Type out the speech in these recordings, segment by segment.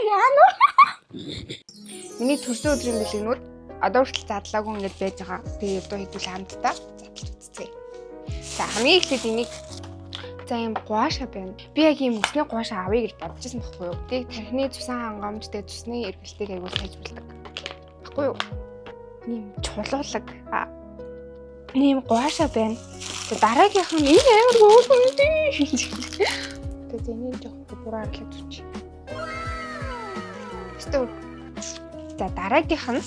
Яана. Миний төрсөн өдрийн бэлгэнүүд одоо хүртэл задлаагүй ингэж байж байгаа. Тэгээ одоо хэдүүл хамтдаа задлж үзцгээе. За, хамгийн эхлээд энийг, за, ийм гуаша байна. Би яг ийм үсний гуаша авъя гэж бодож байсан байхгүй юу? Тэг тархины цусан хангамж, тэг цусны эргэлтийг аягүй сайжруулдаг. Баггүй юу? Ийм чулуулаг. Ийм гуаша байна. Тэг дараагийнх нь энэ амар хөөрхөн юм тий. Тэг энийг жоохон буруу харлаад зүч. Өстөө. За, дараагийнх нь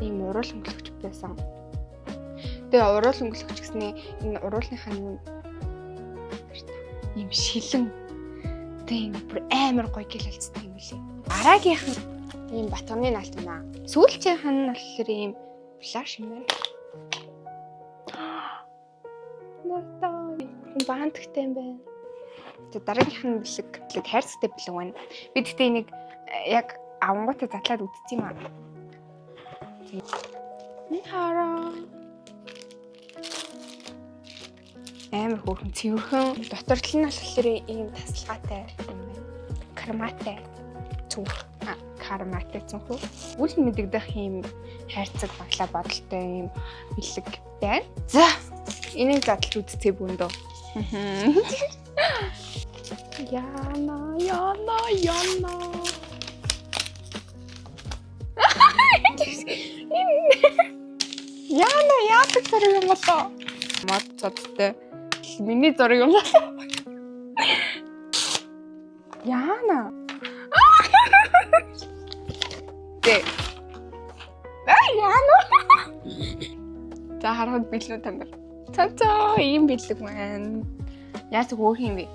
ийм уруул өнгөлөгч байсан. Тэгээ уруул өнгөлөгч гэсний энэ уруулныхаа юу ийм шилэн, тэг ингэ бүр амар гоё гялалцдаг юм билээ. Дараагийнх нь ийм батганы наалт юм аа. Сүүлчийнх нь болохоор ийм blush юм байна. Надаа баантагтай юм байна. За, дараагийнх нь бэлэг, бэлэг хайрцагтай бэлэг байна. Би тэгтээ энийг яг авангуудаа задлаад үзсэн юм аа. Энэ хараа. Амар хөөрхөн, цэвэрхэн. Дотор тал нь болохоор ийм тасалгаатай юм байна. Карматай цүнх. А, карматай цүнх үү? Үл мэдэгдэх ийм хайрцаг баглаа бодолтой ийм бэлэг байна. За, энийг задлж үзцээ бүндөө. Яна, яна, яна. Яна, яадаг зураг юм болоо? Мод цодтой. Миний зураг юм болоо. Яна. Тэ. Аа, яна. За, харахад бэлнүү тамир. Цацаа, ийм бэлэг байна. Яаж хөөх юм бэ?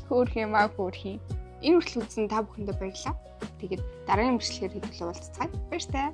Хөөх юм аа, хөөх юм. Энэ хүртэл үзсэн та бүхэндээ баярлалаа. Тэгээд дараагийн бичлэгээр хэдүүлээ уулзцгаая. Баяртай.